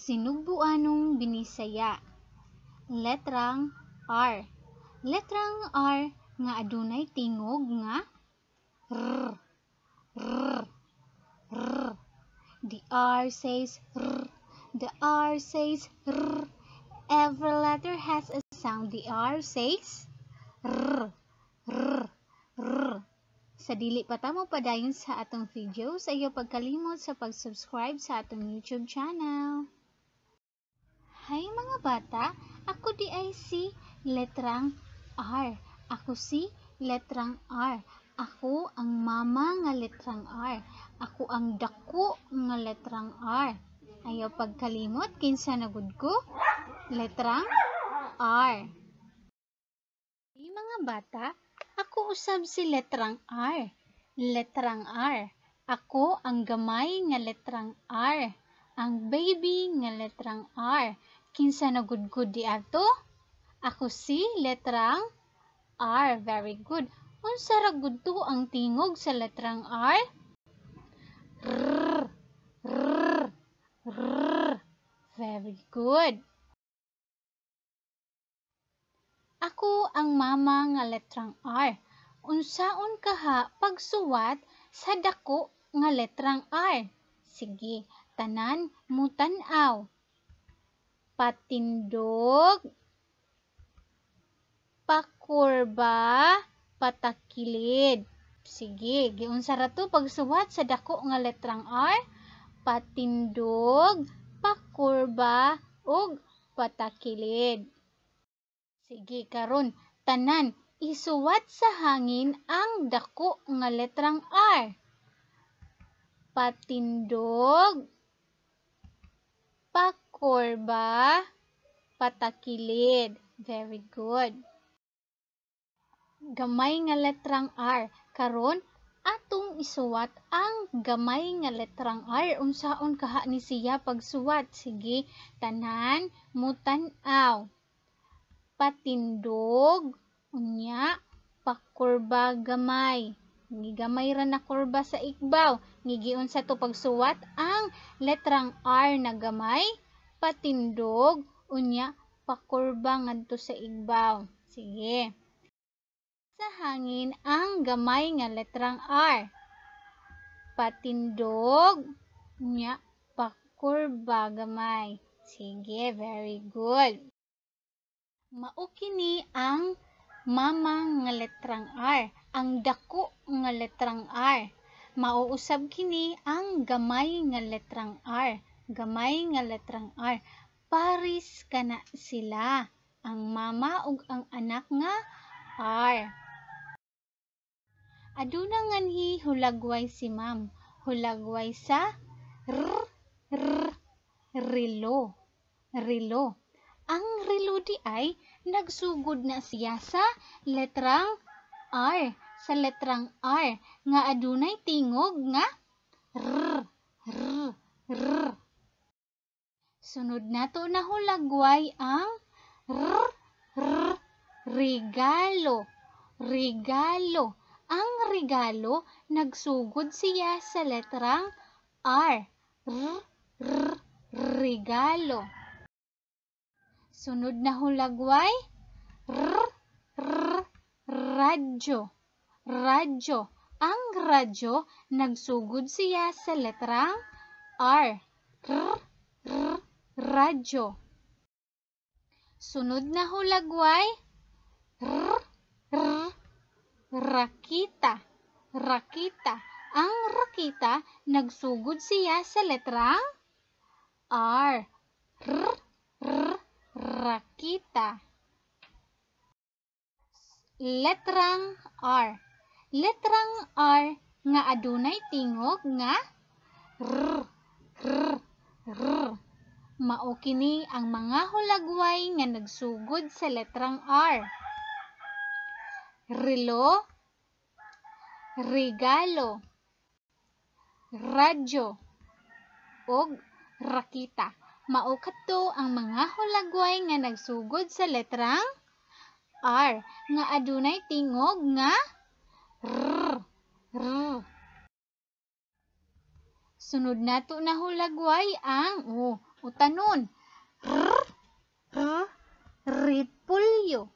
Sinugbuanong Binisaya. Letrang R. Letrang R nga adunay tingog nga R, R, R. The R says R. The R says R. Every letter has a sound. The R says R, R, R. Sa dili pa ta mopadayon sa atong video, sa iyo pagkalimot sa pag-subscribe sa atong YouTube channel. Hi mga bata, ako di ay si letrang R. Ako si letrang R. Ako ang mama nga letrang R. Ako ang dako nga letrang R. Ayaw pagkalimot, kinsa na gud ko? Letrang R. Hey mga bata, ako usab si letrang R. Letrang R. Ako ang gamay nga letrang R. Ang baby nga letrang R. Kinsa na gud ko di ato? Ako si letrang R. Very good. Unsa ra gud to ang tingog sa letrang R? R, R, R. Very good. Ako ang mama nga letrang R. Unsaon kaha pagsuwat sa dako nga letrang R? Sige, tanan mutan-aw. Patindog, pakurba, patakilid. Sige, giunsa ra to pagsuwat sa dako nga letrang R? Patindog, pakurba, ug patakilid. Sige, karon tanan isuwat sa hangin ang dako nga letrang R. Patindog, pakurba, patakilid. Very good. Gamay nga letrang R. Karon atong isuwat ang gamay nga letrang R. Unsaon kaha ni siya pagsuwat? Sige, tanan mutan-aw. Patindog, unya pakurba gamay. Gigamay ra na kurba sa ikbaw. Giunsa to pagsuwat ang letrang R na gamay? Patindog, unya pakurba ngadto sa igbaw. Sige. Sa hangin ang gamay nga letrang R. Patindog, unya pakurba gamay. Sige, very good. Mao kini ang mama nga letrang R, ang dako nga letrang R. Mao usab kini ang gamay nga letrang R, gamay nga letrang R. Paris kana sila, ang mama ug ang anak nga R. Aduna nganhi hulagway si ma'am, hulagway sa R, R, relo, relo. Ang relo di ay nagsugod na siya sa letrang R, sa letrang R nga adunay tingog nga R, R, R. Sunod nato na hulagway ang R, R, regalo, regalo. Ang regalo nagsugod siya sa letrang R, R, R, regalo. Sunod na hulagway, R, R, radyo, radyo. Ang radyo nagsugod siya sa letrang R, R, R, radyo. Sunod na hulagway, R, R, rakita, rakita. Ang rakita nagsugod siya sa letrang R, R, R, rakita. Letrang R. Letrang R nga adunay tingog nga R, R, R. Mao kini ang mga hulagway nga nagsugod sa letrang R. Relo, regalo, radyo, ug rakita. Mao kadto ang mga hulagway nga nagsugod sa letrang R nga adunay tingog nga R, R. Sunod nato na hulagway ang o. Utanon. R, R, repolyo.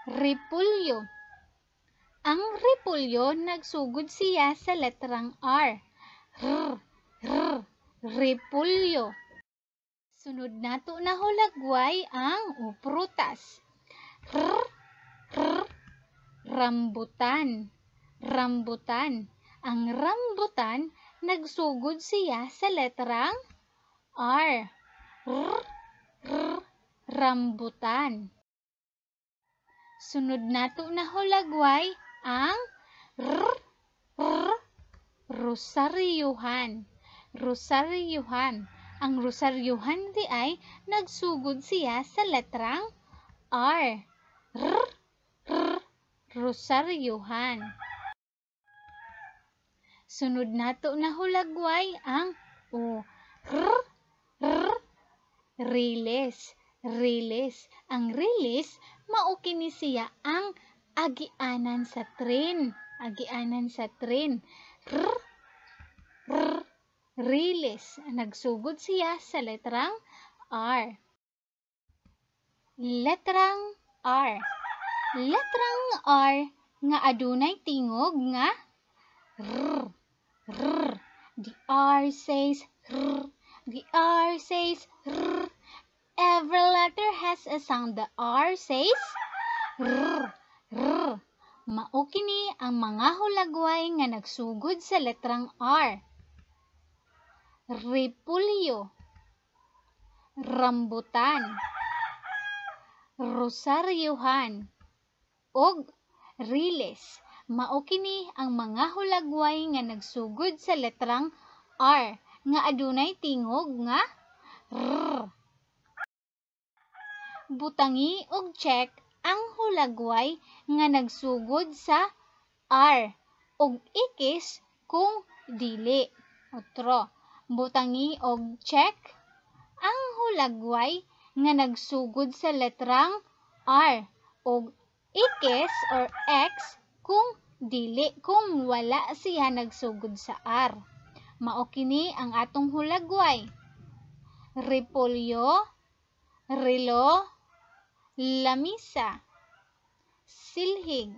Repolyo. Ang repolyo, nagsugod siya sa letrang R. R, R, repolyo. Sunod nato na hulagway ang prutas. R, R, rambutan. Rambutan. Ang rambutan, nagsugod siya sa letrang R. R, R, rambutan. Sunod nato na hulagway ang R, R, rosaryuhan. Rosaryuhan. Ang rosaryuhan di ay nagsugod siya sa letrang R. R, R, rosaryuhan. Sunod nato na hulagway ang O. R, R, riles. Riles. Ang riles, mao kini siya ang agianan sa tren. Agianan sa tren. R, R, riles. Nagsugod siya sa letrang R. Letrang R. Letrang R nga adunay tingog nga R, R. The R says R. The R says R. Every letter has a sound. The R says R, R. Mao kini ang mga hulagway nga nagsugod sa letrang R. Repolyo, rambutan, rosaryuhan, ug riles. Mao kini ang mga hulagway nga nagsugod sa letrang R nga adunay tingog nga R. Butangi og check ang hulagway nga nagsugod sa R ug ikis kung dili. Otro, butangi og check ang hulagway nga nagsugod sa letrang R ug ikis or X kung dili, kung wala siya nagsugod sa R. Mao kini ang atong hulagway. Repolyo, relo, lamisa, silhig,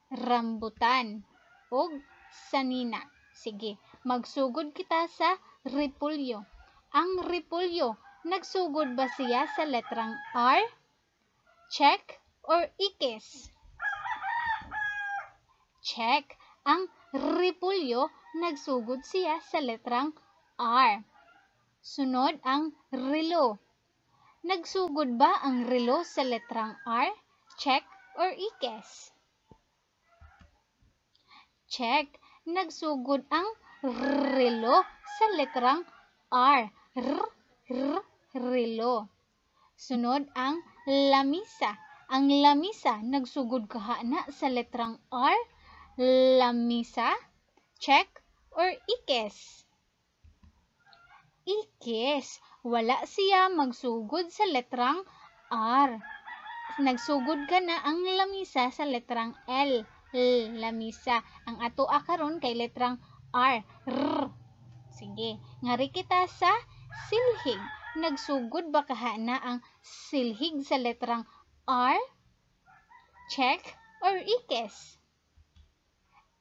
rambutan, ug sanina. Sige, magsugod kita sa repolyo. Ang repolyo, nagsugod ba siya sa letrang R? Check or ikis? Check. Ang repolyo, nagsugod siya sa letrang R. Sunod ang relo. Nagsugod ba ang relo sa letrang R? Check or ikes? Check. Nagsugod ang relo sa letrang R. R, R, relo. Sunod ang lamisa. Ang lamisa, nagsugod kaha na sa letrang R? Lamisa, check or ikes? Ikes. Wala siya magsugod sa letrang R. Nagsugod ka na ang lamisa sa letrang L. L, lamisa. Ang ato karon kay letrang R. R. Sige, ngari kita sa silhig. Nagsugod ba kaha na ang silhig sa letrang R? Check or ikes?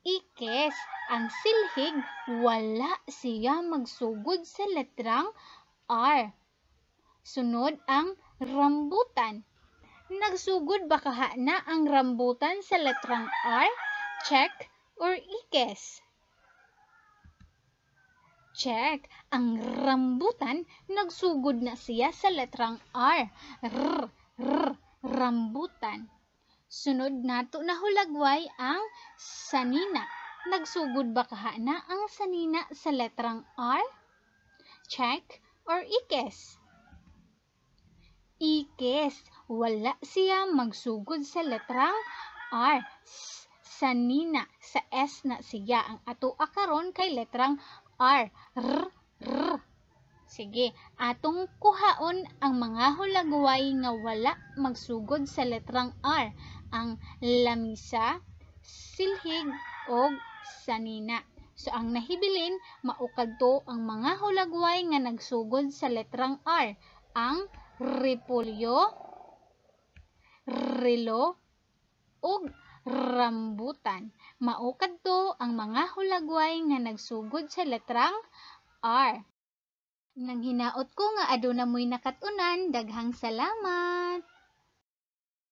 Ikes. Ang silhig, wala siya magsugod sa letrang R. Sunod ang rambutan. Nagsugod ba kaha na ang rambutan sa letrang R? Check or ikes? Check. Ang rambutan, nagsugod na siya sa letrang R. R, R, rambutan. Sunod nato na hulagway ang sanina. Nagsugod ba kaha na ang sanina sa letrang R? Check or ikes? Ikes. Wala siya magsugod sa letrang R. S, sanina. Sa S na siya. Ang ato karon kay letrang R. R, R. Sige, atong kuhaon ang mga hulagway nga wala magsugod sa letrang R. Ang lamisa, silhig, og sanina. So ang nahibilin, mao kadto ang mga hulagway nga nagsugod sa letrang R. Ang repolyo, relo, ug rambutan. Mao kadto ang mga hulagway nga nagsugod sa letrang R. Nang hinaot ko nga aduna mo'y nakat-unan, daghang salamat.